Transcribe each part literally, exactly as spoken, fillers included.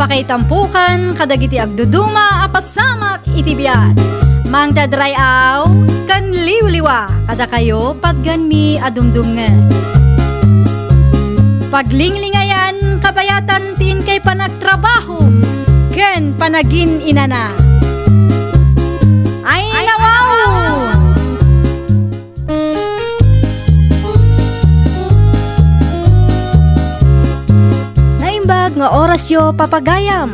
Pakaitampukan kadagiti agduduma a pasamak iti biag. Mangted ray-aw ken liwliwa kadakayo patgenmi a dumdumngeg. Paglinglingayan kabayatan ti inkay panagtrabaho ken panagin-inana. Ay, nawaw! Naimbag nga orasyo, papagayam.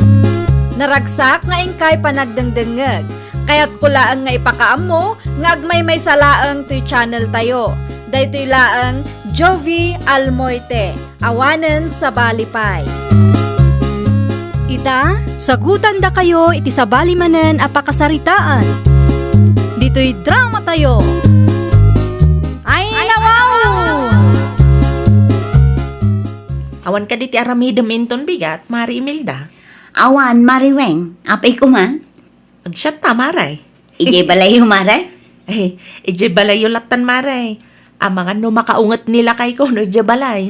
Naragsak nga inkay panagdengdengngeg. Kayatko laeng nga ipakaammo nga agmaymaysa laeng toy channel tayo. Daytoy laeng Jovi Almoite. Awanen sabali pay. Ita, sagutandakayo iti sabali manen a pakasaritaan. Ditoy drama tayo. Ay, nawaw! Awan kadi ti aramidem inton bigat, Mari Imelda? Awan, Mari Weng. Apay koma? Agsiatta, Mare. Idiay balayyo, Mare? Eh, idiay balayyo lattan, Mare. Amangan no makaunget ni lakayko no idiay balay.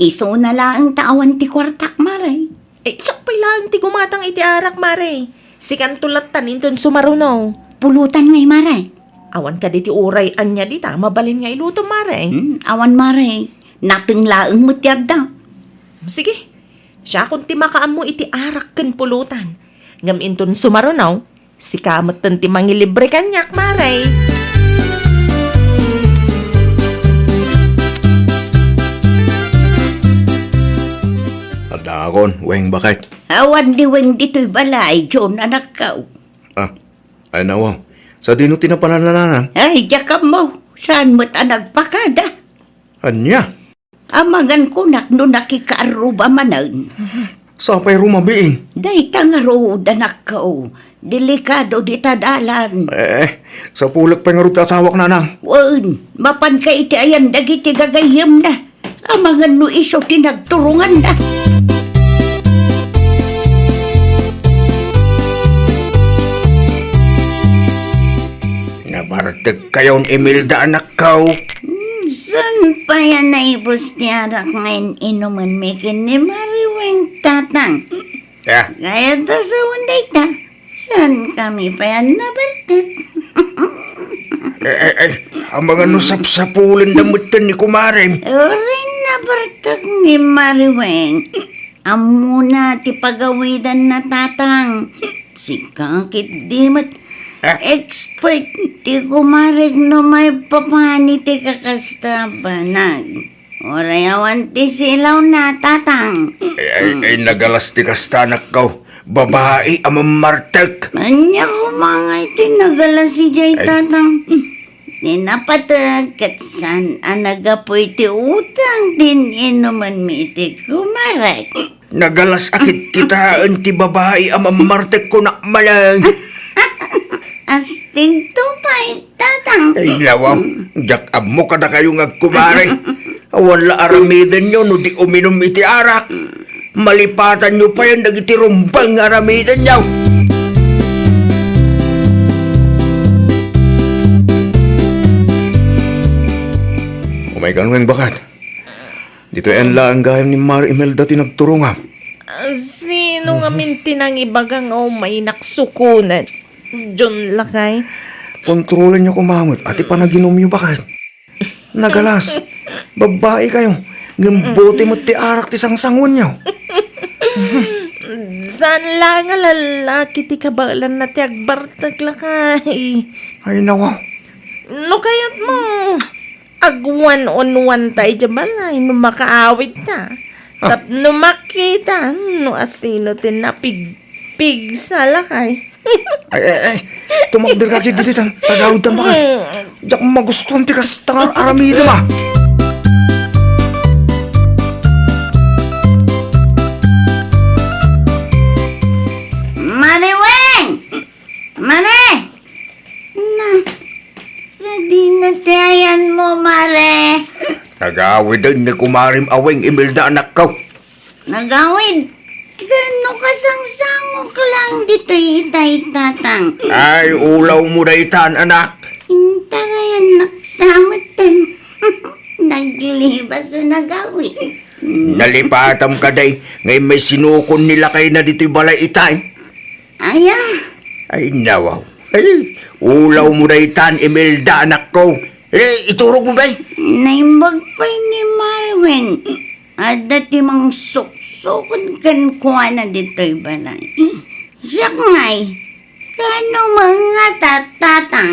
Isuna laeng ta awan ti kuartak, Mare. Eh, siak pay laeng ti gumatang iti arak, Mare. Sikanto lattan inton sumaruno. Pulutan ngay, Mare. Awan kadi ti uray ania dita mabalin nga ilutom, Mare. Hmm, awan, Mare. Nateng laeng met ti adda. Sige. Siakon ti makaammo iti arak ken pulutan. Ngem inton sumaruno, sika metten ti mangilibre kaniak, Mare. Addaakon, Weng, baket. Awan ni Weng ditoy balay, John, anakko. Ah, ay, nawa. Sadino ti napananananan? Ay, diak ammo. Saan met a nagpakada? Ania? Amangan kunak no nakikaarruba manen. Sapay rumabiin? Dayta ngarud, anakko. Delikado dita dalan. Eh, sapulek pay ngarud ti asawak, nanang. Wen, mapanka iti ayan dagiti gagayyemna. Amangan no isu ti nagturonganna. Nabartek kayon, Imelda, anakko. Hmm, saan pay a naibus ti arak nga in-inumenmi ken ni Mari Weng, tatang? Ah. Kayat a sawen dayta, saankami pay a nabartek? Eh, eh, eh, amangan no sapsapulenda metten ni kumarem. Uray nabartek ni Mari Weng. Ammona ti pagawidanna, tatang. Sika ketdi met. Ah? Expert ti kumarek no maipapan iti kakasta a banag. Uray awan ti silawna, tatang. Ay, ay, ay, nagalas ti kasta, anakko. Babai a mammartek. Ania koma ngay ti nagalas idiay, tatang? Ni napatek ket saan a naggapu iti utang ti in-inumenmi iti kumarek. Nagalas a kitkitaen ti babai a mammartek, kunak manen. Astingto pay, tatang. Ay, lawa, diak ammo kadakayo nga agkumare. Awan la aramidenyo no di uminum iti arak. Malipatanyo payen dagiti rumbeng nga aramidenyo. Umay kan, Weng, baket. Ditoy laeng gayam ni Mari Imelda ti nagturongam. Ah, sino ngamin ti nangibaga nga umaynak sukonen? John, lakay. Kontrolenyo koma met a ti panaginumyo, baket. Nagalas. Babbai kayo. Ngem bote met ti arak ti sangsanguenyo. Saan la nga lalaki ti kabaelanna ti agbartek, lakay. Ay, nawa. No kayatmo, agwan-on one ta idiay balay no makaawidta. Ah. Tapno makita no asino ti napigpigsa, lakay. Ay, ay, ay. Tumakderka ketdi ditan. Tagawidtan, baket. Mm. Diak magustuhan ti kasta nga aramidem, a. Mare Weng! Mare! Na, sadino ti ayanmo, Mare? Nagawiden ni kumarem a Weng, Imelda, anakko. Nagawid? Gaano kasangsangok lang ditoy itay, tatang? Ay, ulawmo daytan, anak. Intarayan naksameten. Naglibas a nagawid. Nalipatam kadi nga immay sinukon ni lakayna ditoy balay ita, eh. Aya? Ay, nawaw. Ay, ulawmo daytan, Imelda, anakko. Eh, iturogmo, bay. Naimbag pay ni Marweng. Adda ti mangsuksukon kenkuana ditoy balay. Siak ngay, kaano met nga tatang?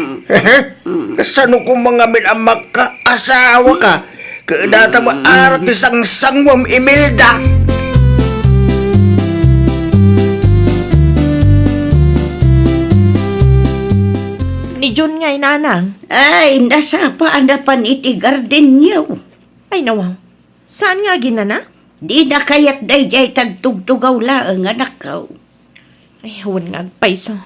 Kasano koma ngamin a makaasawa ka? Ket data met arak ti sangsanguam, Imelda. Ni Jun ngay, nanang. Ay, nasapa a napan iti gardenyo. Ay, nawaw. Saan nga aginana? Dina kayat daydiay ti agtugtugaw laeng, anakko. Ay, wen nga agpayso.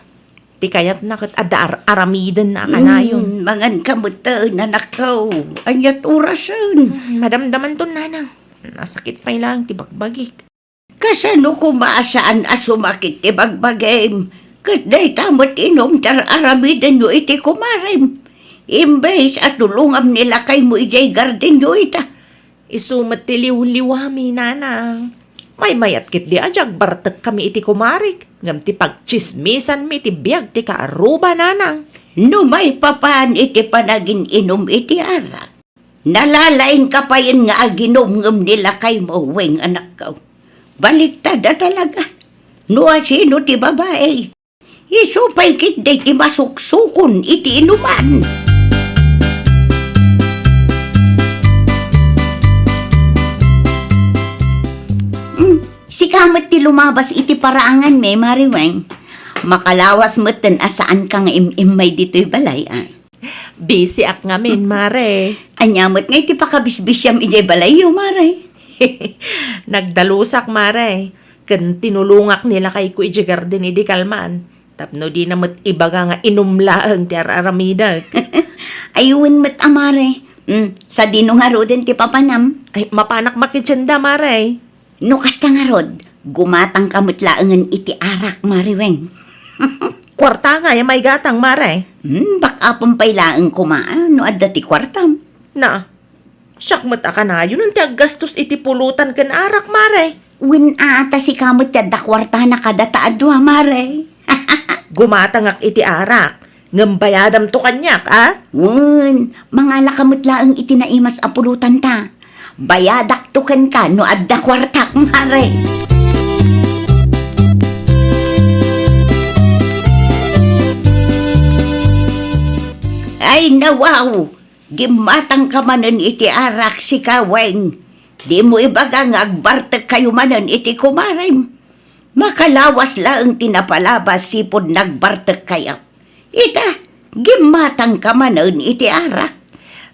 Ti kayatna ket adda ar-, aramidenna a kanayon. Mm, mangan ka metten, anakko. Ania't orasen? Mm, madamdamanton, nanang. Nasakit pay laeng ti bagbagik. Kasano koma a saan a sumakit ti bagbagim? Ket dayta met inum ti ar-aramidenyo iti kumarem. Imbes a tulongam ni lakaymo idiay gardenyo ita. Isu met ti liwliwami, nanang. Maymayat ketdi a di agbartekkami iti kumarek, ngem ti pagtsismisanmi ti biag ti kaaruba, nanang. No maipapan iti panagin-inum iti arak, nalalaingka payen nga aginum ngem ni lakaymo, wen, anakko. Baliktad a talaga. No asino ti babai, isu pay ketdi ti masuksukon iti inuman. Mm, sika met ti lumabas iti paraanganmi, Mari Weng. Makalawas metten a saanka nga im-immay ditoy balay, a. Bisiak ngamin, Mare. Ania met ngay ti pakabisbisiam idiay balayyo, Mare? Nagdalusak, Mare. Ken tinulongak ni lakayko idiay garden idi kalman. Tapno dina met ibaga nga inum laeng ti ar-aramidek. Ay, wen met a, Mare. Mm, sadino ngaruden ti papanam? Ay, mapanak makitienda, Mare. No kasta ngarud, gumatangka met laengen iti arak, Mari Weng. Kuarta ngay a maigatang, Mare. Hmm, bak-apem pay laeng koma, a, no adda ti kuartam. Na, siak met a kanayon ti aggastos iti pulutan ken arak, Mare. Wen a, ta sika met ti adda kuartana kadata a dua, Mare. Gumatangak iti arak. Ngem bayadamto kaniak, a? Wen, mangalaka met laeng iti naimas a pulotanta. Bayadakto kenka no adda kuartak, Mare. Ay, nawaw! Gimmatangka manen iti arak, sika Weng. Dimo ibaga nga agbartekkayo manen iti kumarem. Makalawas laeng ti napalabas sipud nagbartekkayo. Ita, gimmatangka manen iti arak.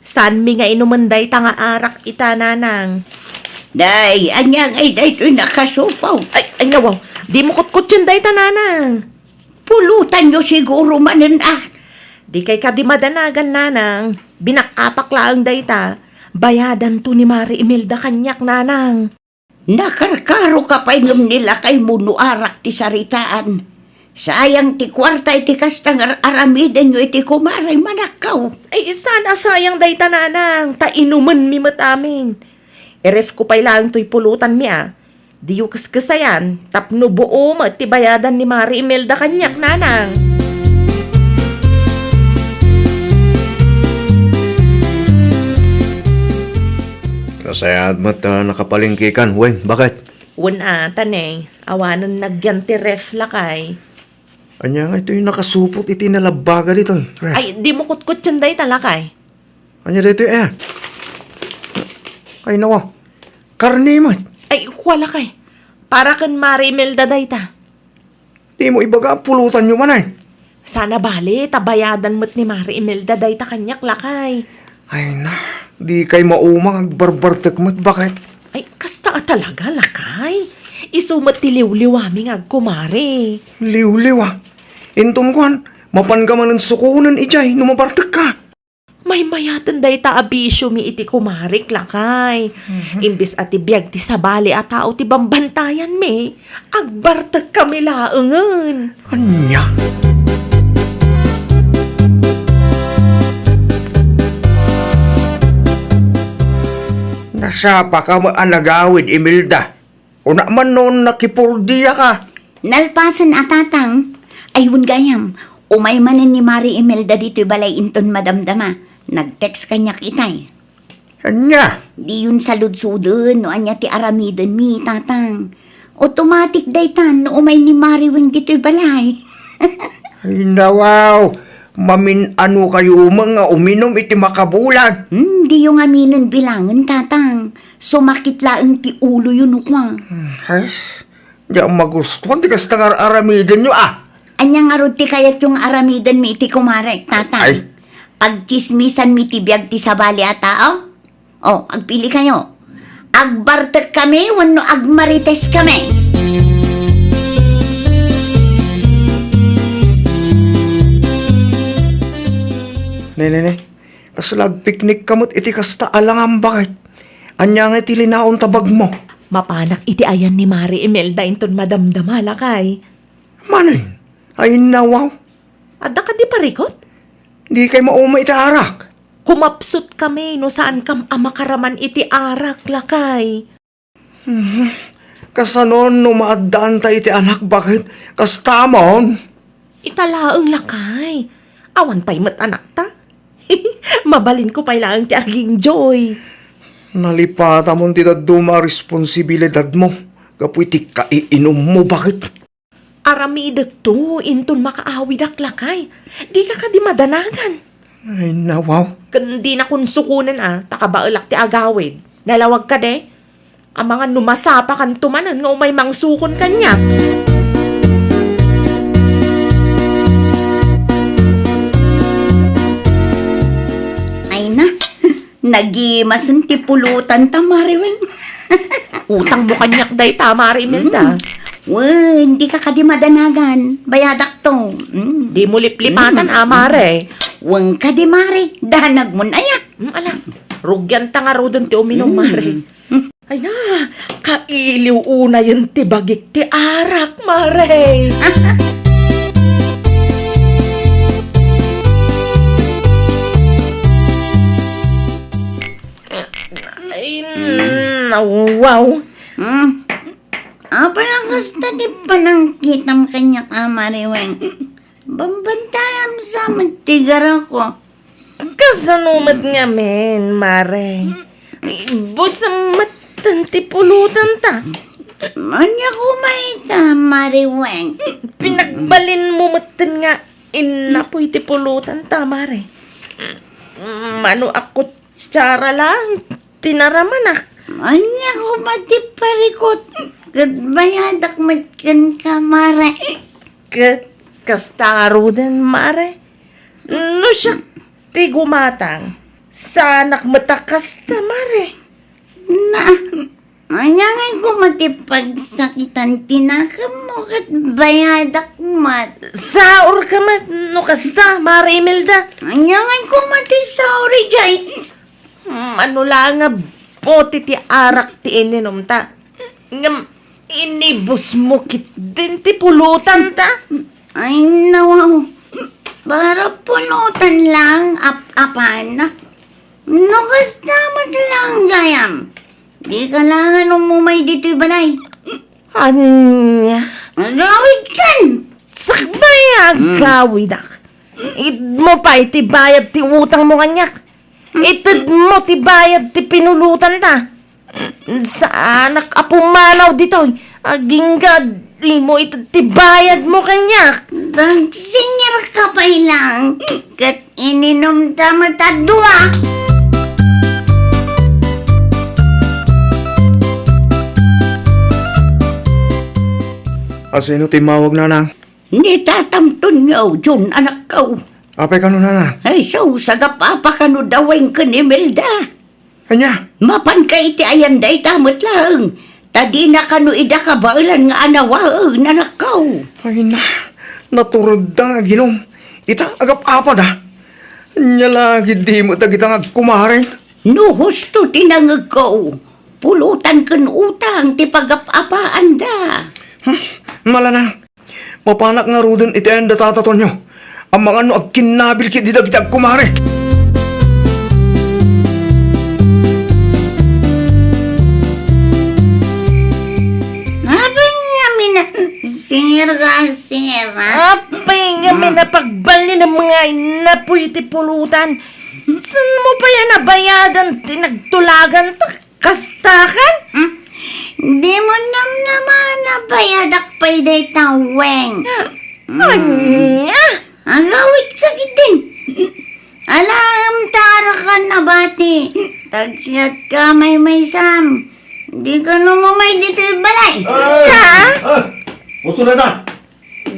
Saanmi nga inumen dayta nga arak ita, nanang. Day, ania ngay daytoy nakasupaw? Ay, ay, nawaw. Dimo kutkutien dayta, nanang. Pulotanyo siguro manen, a. Dikay kadi madanagan, nanang. Binakapak laeng dayta. Bayadanto ni Mari Imelda kaniak, nanang. Nakarkaroka pay ngem ni lakaymo no arak ti saritaan. Sayang ti kuarta iti kasta nga ar-aramidenyo iti kumarem, anakko. Ay, saan a sayang dayta, nanang, ta inumenmi met amin. Irefko pay laeng toy pulotanmi, a. Diyo keskesayan, tapno buo met ti bayadan ni Mari Imelda kaniak, nanang. Nasayaat met ta nakapalengkekan, Weng. Baket? Wen a, ta ne, awanen nagyan ti ref, lakay. Ania ngay toy nakasupot iti nalabbaga ditoy ref? Ay, dimo kutkutien dayta, lakay. Ania daytoy, a? Ay, nawa. Karne met. Ay, kua, lakay. Para ken Mari Imelda dayta. Dimo ibaga a pulotanyo manen. Saan a bale, ta bayadan met ni Mari Imelda dayta kaniak, lakay. Ay na, dikay maumang agbarbartek met, baket? Ay, kasta a talaga, lakay. Isu met ti liwliwami nga agkumare. Liwliwa? Inton kuan, mapanka manen sukonen idiay no mabartekka. Maymayaten dayta a bisiomi iti kumarek, lakay. Mhm. Imbes a ti biag ti sabali a tao ti bambantayanmi, agbartekkami laengen. Ania? Na, Sapa ka met a nagawid, Imelda. Una man no nakipurdiaka. Nalpasen a, Tatang. Ay, wen gayam, umay manen ni Mari Imelda ditoy balay inton madamdama. Nag-text kaniak itay. Ania? Diyon saludsoden no ania ti aramidenmi, Tatang. Automatic daytan no umay ni Mari Weng ditoy balay. Ay, nawaw. Mamin-ano kayo man nga uminom iti makabulan? Hmm, diyo ngaminen bilangen, Tatang. Sumakit laeng ti uloyo no kua. Hmm, ay, di ak magustuhan ti kasta nga ar-aramidenyo, ah. Ania ngarud ti kayatyo nga aramidenmi iti kumarek, Tatang? Ay. Pagtsismisanmi ti biag ti sabali a tao? O, agpili kayo. Agbartek kami wenno agmarites kami? Ne, ne, ne. Kasla agpiknik ka met iti kasta a langam, baket? Ania nga iti linaon ta bagmo? Mapanak iti ayan ni Mari Imelda inton madamdama, lakay. Manen? Ay, nawaw. Adda kadi parikut? Di kay mauma iti arak? Kumapsut kami no saan kam a makaraman iti arak, lakay. Mhm. Kasanon no maaddaanta iti anak, baket? Kastamon? Ita laeng, lakay. Awan pay met anakta. Mabalinko pay laeng ti aging joy. Nalipatamon ti dadduma a responsibilidadmo gapu iti kaiinummo, baket? Aramidekto inton makaawidak, lakay. Dika kadi madanagan? Ay, nawaw. Ken dina kunsukonen a, ta kabaelak ti agawid. Nalawag kadi? Amangan no masapakanto manen nga umay mangsukon kaniak. Ay na, nagimasen ti pulotanta, Mari Weng. Utangmo kaniak dayta, Mari Imelda. Mm. Wen, dika kadi madanagan. Bayadakto. Mm. Dimo liplipatan, mm, a, Mare. Wen kadi, Mare. Danagmon aya. Mm, ala. Rugianta ngaruden ti uminom, mm, Mare. Ay na, kailiw unayen ti bagik ti arak, Mare. Ay, nawaw. Hmm? Apay a kasta ti panangkitam kaniak a, Mare Weng? Bambantayam sa met ti garako. Kasano met ngamin, Mare? Ibusem metten ti pulotanta. Ania koma ita, Mare Weng? Pinagbalinmo metten nga innapoy ti pulotanta, Mare. Mano a kutsara lang ti naramanak. Ania koma ti parikut? Ket bayadak met kenka, Mare. Ket kasta ngaruden, Mare. No siak ti gumatang, saanak met a kasta, Mare. Na, ania ngay koma ti pagsakitan ti nakemmo ket bayadak met? Saorka met no kasta, Mare Imelda. Ania ngay koma ti saor idiay? Mano la nga bote ti arak ti ininumta? Ngem inibusmo ketdin ti pulotanta? Ay, nawaw. Para pulotan lang ap-apanak. No kasta met lang gayam, dika laengen umumay ditoy balay. Ania? Agawidkan! Sakbay a, hmm, agawidak. Itedmo pay ti bayad ti utangmo kaniak. Itedmo ti bayad ti pinulotanta. Saanak a pumanaw ditoy. Agingga, dimo ited ti bayadmo kaniak. Dagsingirka pay lang, ket ininumta met a dua. A, sino ti immawag, nanang? Ni Tatam Tonyo, John, anakko. Apay kano, nanang? Ay, so, sagap-apa kano da Weng ken Imelda. Ania? Mapanka iti ayan dayta met laeng, ta dina kano ida kabaelan nga anawaen, anakko. Ay na, naturedda nga aginum. Ita, agap-apada. Ania la ketdi met dagita nga agkumaren? No husto ti nangegko, pulotan ken utang ti pagap-apaanda. Hmm, mala na. Mapanak ngaruden iti ayan da Tata Tonyo. Amangan no agkinnabil ketdi dagiti agkumare. Kasi, ma. Apay nga, hmm, may napagbalin ang mga inapoy ti pulutan. Saan mo pa yan nabayadan ti nagtulagan? Ta-, kastakan? Hmm? Di mo namnama nabayadak pay dayta, Weng. Ah, hmm. Anya? Agawid ka gidin. Alaem ta arakan a bati. Tagsiat ka, maymaysam. Di ka no mamay ditoy balay. Ay! Ha? Ah! Uso na ta!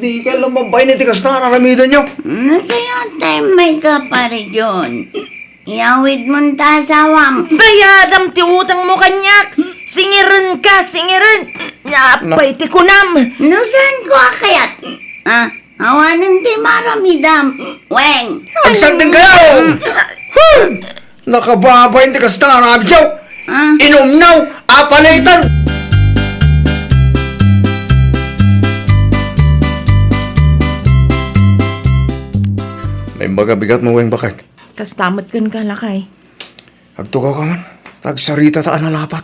Di ka lang mabain iti kasta nga aramiden nyo. Nasaya tayo may kapare, John. Iyawid mo ta asawam. Bayadam ti utang mo kaniak. Singiren ka, singiren. Apay ti kunam. No saan ko a kayat? Ah, awanen ti maramidam. Weng. Agsardeng kayo! Mm. Huh! Nakababain ti kasta nga aramid, yaw. Ah. Inumnaw, apaliten. Naimbag a bigat mo, Weng, baket. Kasta met kenka, lakay. Agtugaw ka man. Tagsarita ta a nalapat.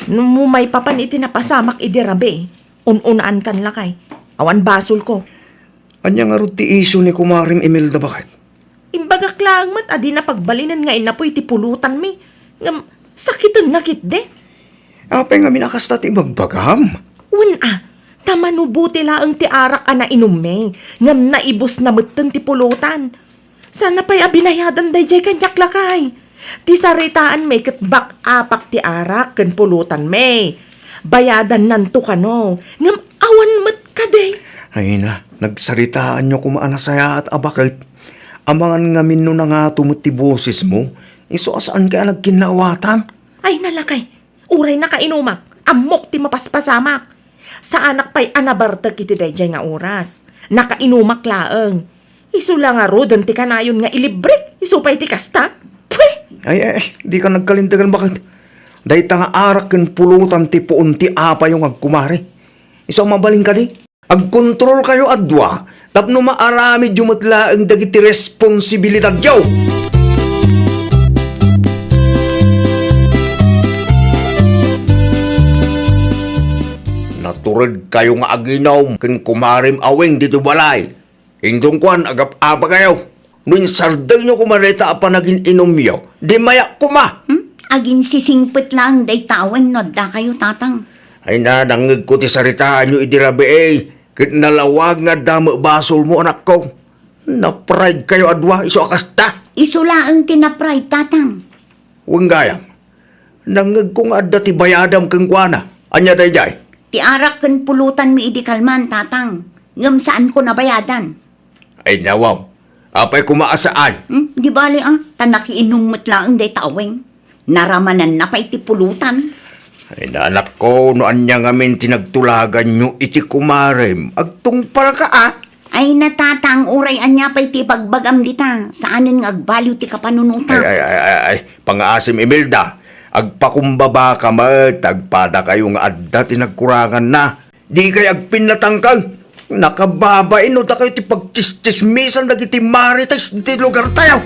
No maipapan iti napasamak idi rabii, un-unaankan, lakay. Awan basolko. Ania ngarud ti isu ni kumarem Imelda, baket? Imbagak laeng met a dina pagbalinen nga inapoy ti pulutanmi. Ngem sakitenna ketdi. Apay ngamin a kasta ti ibagbagam? Wen a, ta manubo ti laeng ti arak a nainummi, ngem naibusna metten ti pulutan. Saanna pay a binayadan daydiay kaniak, lakay. Ti saritaanmi ket bak-apak ti arak ken pulutanmi. Bayadannanto kano, ngem awan met kadi. Ay na, nagsaritaanyo koma a nasayaat a baket. Amangan ngamin no nangato met ti bosesmo, isu a saankayo a nagkinnaawatan. Ay na, lakay, uray nakainumak, ammok ti mapaspasamak. Saanak pay a nabartek iti daydiay nga oras. Nakainumak laeng. Isu la ngaruden ti kanayon nga ilibrek, isu pay ti kasta. Pwe! Ay, ay, ay, di ka nagkalintegan, baket. Dayta nga arak ken pulutan ti puon ti apayo nga agkumare. Isu a mabalin kadi? Agkontrolkayo a dua tapno maaramidyo met laeng dagiti responsibilidadyo. Naturedkayo nga aginum ken kumarem a Weng ditoy balay. Inton kuan, agap-apakayo. No insardengyo koma dayta a panagin-inumyo, di mayak koma. Hmm? Aginsisingpet laeng dayta a Weng no addakayo, tatang. Ay na, nangngegko ti saritaanyo idi rabii, ket nalawag nga adda met basolmo, anakko. Na-pride kayo a dua, isu a kasta. Isu laeng ti na-pride, tatang. Wen gayam, nangngegko nga adda ti bayadam kenkuana. Ania daydiay? Ti arak ken pulutanmi idi kalman, tatang. Ngem saanko nabayadan. Ay, nawaw. Apay koma a saan? Hmm? Di bale, ah. Ta nakiinum met laeng dayta a Weng. Naramananna pay ti pulutan. Ay, anakko, no ania ngamin ti nagtulaganyo iti kumarem, agtungpalka, ah. Ay, natatang, uray ania pay ti ibagbagam dita, saanen nga agbaliw ti kapanunotak. Ay, ay, ay, ay, ay, pangaasim, Imelda. Agpakumbabaka met, agpadakayo nga adda ti nagkuranganna. Dikay agpinnatangkeng. Nakababain no dakayo ti pagtsistsismisan dagiti marites ditoy lugartayo.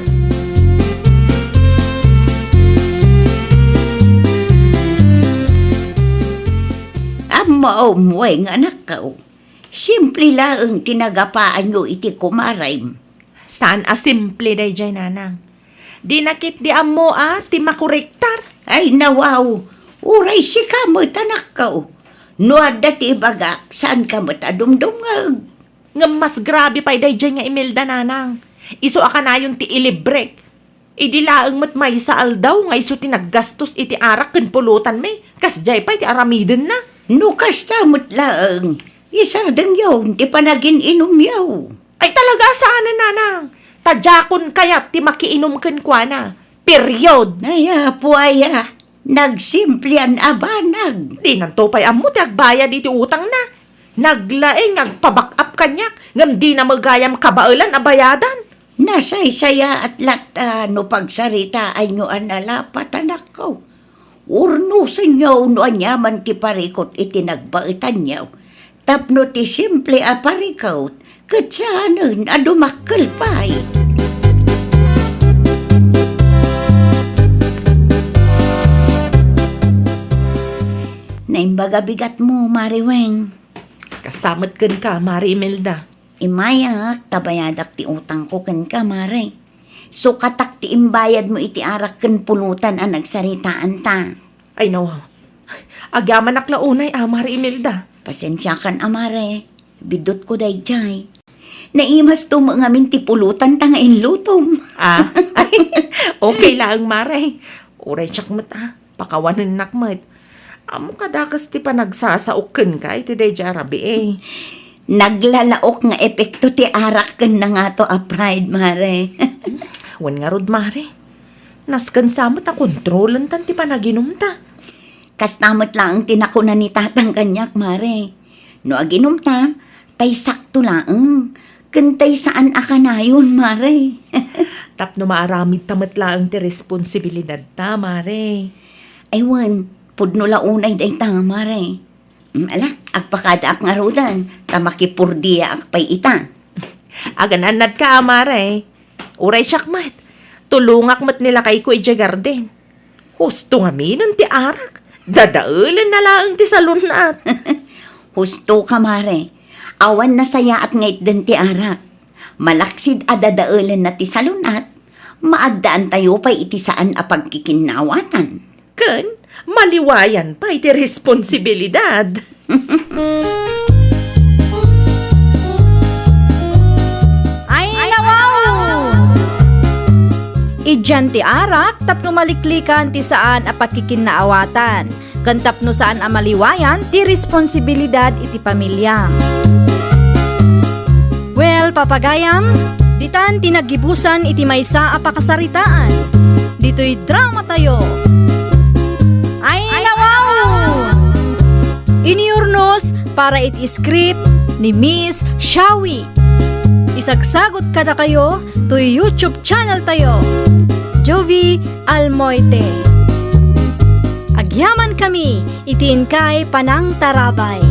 Ammo, umweng, anakko. Simple laeng ti nagapaanyo iti kumarem. Saan a simple daydiay, nanang. Dina ketdi ammo a ti makorektar. Ay, nawaw. Uray sika met, anakko. No adda ti ibagak, saanka met a dumdumngeg. Ngem mas grabe pay daydiay nga Imelda, nanang. Isu a kanayon ti ilibrek. Idi laeng met maysa aldaw nga isu ti naggastos iti arak ken pulutanmi, kasdiay pay ti aramidenna. No kasta met laeng, isardengyo ti panagin-inumyo. Ay, talaga a saanen, nanang. Ta diakon kayat ti makiinum kenkuana. Period. Ay, apo aya, nagsimplian a banag. Dinanto pay ammo ti agbayad iti utangna. Naglaing nga agpa-back up kaniak, ngem dina met gayam kabaelan a bayadan. Nasaysayaat latta no pagsaritaanyo a nalapat, anakko. Urnosenyo no aniaman ti parikut iti nagbaetanyo, tapno ti simple a parikut ket saanen a dumakkel pay. Naimbag a bigatmo, Mari Weng. Kasta met kenka, Mare Imelda. Imayak, ta bayadak ti utangko kenka, Mare. Sukatak ti imbayadmo iti arak ken pulutan a nagsaritaanta. Ay, no. Agyamanak la unay, a, Mare Imelda. Pasensiakan, a, Mare. Biddutko daydiay. Naimasto met ngamin ti pulutanta nga inlutom. Ah, okay laeng, Mare. Uray siak met, a. Pakawanennak met. Ammok a dakes ti panagsasaok kenka iti daydiay a rabii. Naglalaok nga epekto ti arak kenna ngato a pride, Mare. Wen ngarud, Mare. Nasken sa met a kontrolentan ti panaginumta. Kasta met laeng ti nakuna ni Tatang kaniak, Mare. No aginumta, tay sakto laeng, ken tay saan a kanayon, Mare. Tapno maaramidta met laeng ti responsibilidadta, Mare. Ay wen, pudno la unay dayta, Mare. Mm, ala, agpakadaak ngaruden, ta makipurdiaak pay ita. Agan-annadka, a, Mare. Uray siak met. Tulongak met ni lakayko idiay garden. Husto ngaminen ti arak. Dadaelenna laeng ti salun-at. Husto ka, Mare. Awan nasayaat nga itden ti arak. Malaksid a dadaelenna ti salun-at, maaddaantayo pay iti saan a pagkikinnaawatan. Ken maliwayan pay ti responsibilidad. Ay, nawaw! Idian ti arak tapno maliklikan ti saan a pagkikinnaawatan, ken tapno saan a maliwayan ti responsibilidad iti pamilya. Well, papagayam, ditan ti naggibusan iti maysa a pakasaritaan. Ditoy dramatayo. Ay, nawaw! Iniurnos para iti script ni Miss Shawi. Isagsagot kadakayo toy YouTube channel tayo, Jovi Almoite. Agyaman kami iti inkay panangtarabay.